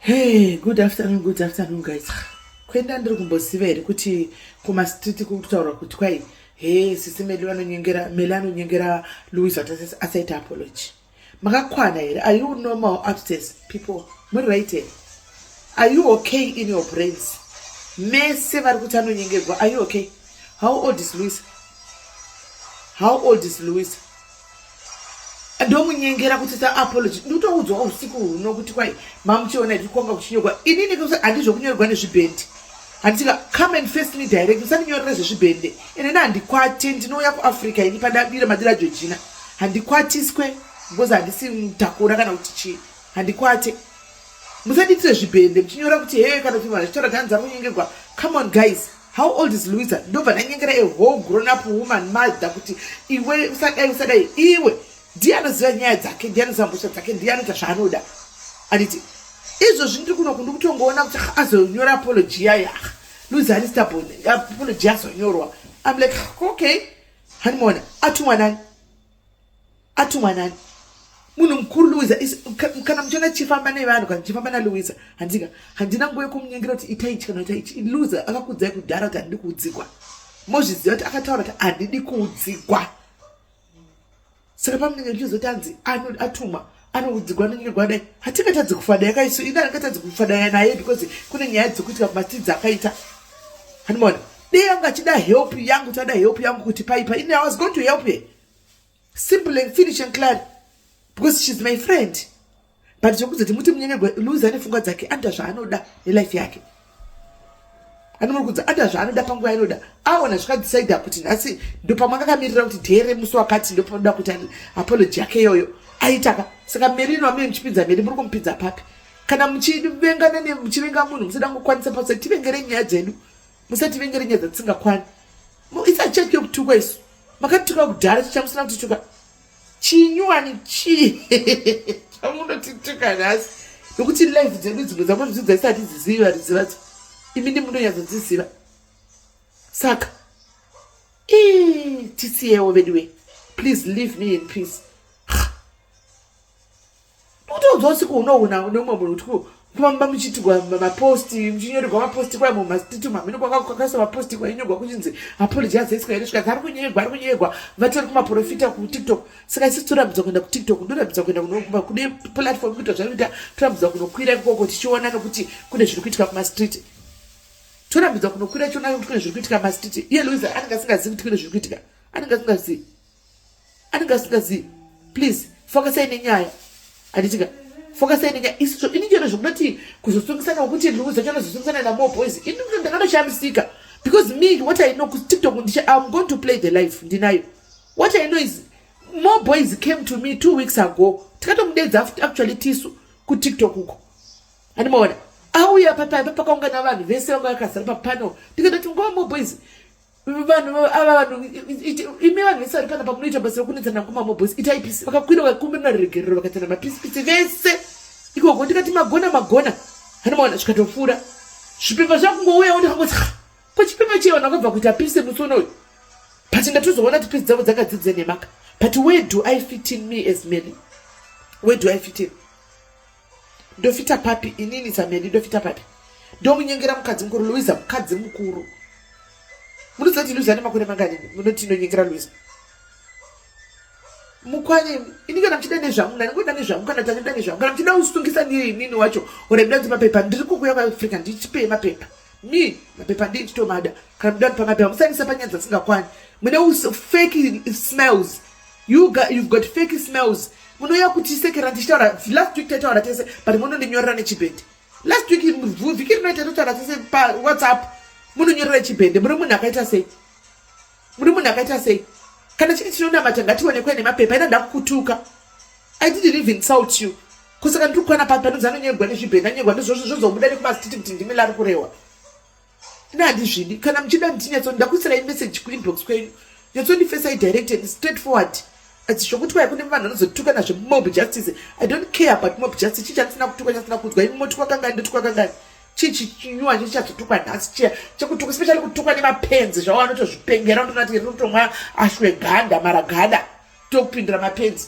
Hey, good afternoon, good afternoon guys. Kwenda ndiri kumboziva here kuti kumastreet kutaura kuti kwai he sisi Meli vanonyengera Meli anonyengera Louis kuti asaita apology. Makakwana here? Are you normal upstairs people? Muri right here? Are you okay in your brains? Mese vari kuti anonyengerwa. Are you okay? How old is Louis? How old is Louis? Ndomunyengera kuti ta apology. Ndikutoudzwa usiku huno kuti kwai mamuchiona iti kwanga kuchinyorwa. Inini kuti handizvokunyorerwa nezvibhendi. Handitika come and face me direct. Usandinyorere zvezvibhende. Ene handikwate ndinouya kuAfrica ini padabira madira Georgina. Handikwatiswe because handisi mutakura kana kuti chii. Handikwate. Musandiitire zvibhende muchinyora kuti hey kana kuti vanhu vachitaura kuti hanzi ari kunyengerwa. Come on guys. How old is Louisa? Ndobva ndanyengera a whole grown up woman mother kuti iwe usadai usadai iwe ndiye anoziva nyaya dzake ndiye anoziva mhosva dzake ndiye anoita zvaanoda anditi izvozvi ndiri kuno kundi kutongoona kuti azonyora apology yayo Louisa ari stubborn apology azonyorwa. I'm like, okay, hanimona atumwa nani, atumwa nani munhu mukuru Louisa. Kana muchiona tichifamba nevanhu, kana tichifamba naLouisa, handika handina nguva yekumunyengera kuti itai ichi kana itai ichi. Louisa akakudzai kudhara kuti handidi kuudzigwa. Mozviziva kuti akataura kuti handidi kuudzigwa. Saka pamunenge muchizoti anzi atumwa, anoudzigwa, anonyengerwa dai hatingatadzi kufadaya kaisu. Ini handingatadzi kufadaya naye because kune nyaya dzekuitika kumastreets akaita. Hanimona dei anga achida help yangu, tada help yangu kuti paipa ini I was going to help her, simple and finish and clear, because she's my friend. But zvekuzoti muti munyengerwa, Louisa ane pfungwa dzake, anoita zvaanoda nelife yake. Anomuri kudza anoita zvaanoda panguva yaanoda. Aona zvakadecida kuti nhasi ndopamwe akakamirira kuti dhere musi wakati ndopanoda kuti apology yake iyoyo aitaka. Saka Merino amene muchipinza Meri, muri kumupinza papi? Kana muchivengana, muchivenga munhu, musada kungokwanisa pasa tivengere nyaya dzedu, musativengere nyaya dzatisingakwana. Isacheki yekutukwa isu makatituka kudhara, chichamusina kutituka chinyuwani chii chamunotituka nhasi? Nokuti life dzedu dzimwe dzamunodzidza isati dzizivi varidzi vadzo, imi ndimunonyatsodziziva. Saka tisiyewo veduwe, please leave me in peace. Kutoudzwa usiku unouna nemumwe munhu kuti kufamba muchiitirwa maposti, muchinyorerwa maposti kwai mumastreet mamene kwakaisa maposti kwainyorwa kuchinzi apology azoiswa here, svikanzi ari kunyegwa, ari kunyegwa, vatori kumaprofita kuTikTok. Saka isi torambidzwa kuenda kuTikTok, ndorambidzwa kuenda kune platform kuita zvakuita, torambidzwa kunokwira ikoko tichiona nokuti kune zviri kuitika kumastreet. Torambidzwa kunokwira tichiona kuti kune zviri kuitika mumastreet. Iye Louisa anenge asingazivi kuti kune zviri kuitika, anenge asingazivi, anenge asingazivi. Please focusai nenyaya, handitika? Focusai nenyaya. Isu ini chero zvokunoti kuzosungisana wekuti Louisa chanozosungisana namo boys, ini ndakatoshamisika because me, what I know, kuTikTok ndicha I'm going to play the life ndinayo. What I know is more boys came to me 2 weeks ago, tikatomudedza actually tisu kuTikTok uko. Handimaona auya papapa pakaungana vanhu vese vanga vakazara papanel, ndikatoti ngova more boys, vanhu ava, vanhu imi, vanhu vese vari panapa munoita basa rekunetsana ngoma boys, itai peace. Vakakwira vakakumbira ruregerero, vakaitana mapeace vese ikoko. Ndikati magona, magona. Handimaona zvikatopfuura, zvipepa zvakungouyawo. Ndikangoti ko chipepa chei? Vanhu vakabva kuita peace musi unoyu, but ndatozoona kuti peace dzavo dzanga dzidze nemaka. But where do I fit in, me as Meli? Where do I fit in? Ndofita papi inini saMeli? Ndofita papi? Ndomunyengera mukadzi mukuru Louisa, mukadzi mukuru. Munoziva kuti Louisa ane makore mangani? Munoti ndonyengera Louisa mukwanye? Ini kana muchida nezvangu, ndandingoda nezvangu. Kana tandida nezvangu, kana muchida kusungisa ndiri inini wacho, ore muda mapepa, ndiri kukuya kuAfrica, ndichipei mapepa. Mi mapepa ndii ndichitomada. Kana muda ndipa mapepa, musanisa panyaya dzasingakwani. Mune fake smiles. You've got fake smiles. Munouya kutisekera ndichitaura. Last week taitaura tese, but munondinyorera nechibhende. Last week, vhiki rinoita, totaura tese paWhatsApp, munonyorera chibhende. Muri munhu akaita sei? Muri munhu akaita sei? Kana chiti tinonamata, ngationekwe nemapepa. Ina ndakukutuka, I didn't even insult you. Kusaka ndiri kukwana papi panonzi anonyegwa nezvibhende, anyegwa ndizvozvo, zvozobuda nekumastreet kuti ndimi lari kurehwa. Ina handizvidi. Kana muchida ndichinyatso ndakuisirai message kuinbox kwenyu, nyatsondifesai direct and straight forward. Asi zvokuti kwai kune vanhu vanozotuka nazvemob justice, I don't care about mob justice. Chii chandisina kutukwa, chandisina kuudzwa? Imi motukwa kangani? Ndotukwa kangani? Chii chinyuwa chichazotukwa nhasi chiya chekutukwa, especially kutukwa nemapenzi zvavo vanotozvipengera? Unotonati rinotomwa ashwe ganda maragada tokupindura mapenzi.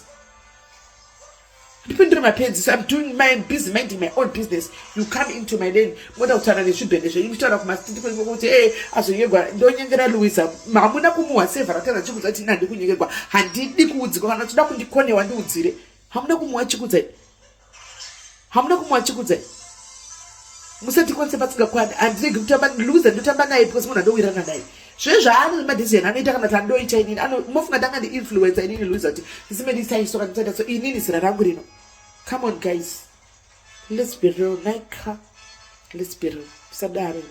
Ndipindure mapenzi. So I'm doing my busy, minding my own business. You come into my lane, moda kutaura nezvibhende zvenyu, muchitaura kumastiti kuti e azonyengwa. Ndonyengera Louisa? Hamuna kumuhwa sevha rataura chikudza kuti ini handi kunyengerwa, handidi kuudzikwa. Kana uchida kundikonewa, ndiudzire. Hamuna kumuhwa chikudzai, hamuna kumuhwa chikudzai. Musatikwanise pasingakwani. Handiregi kutamba Louisa, ndotamba naye because munhu andowirana naye. Zvezvaano madecision anoita kana kuti andoita inini, mofunga ndanga ndiinfluencer inini Louisa kuti isimedisaiso kana ndisaita so inini zera rangu rino? Come on guys, let's be real. Nika, let's be real, tisadaro.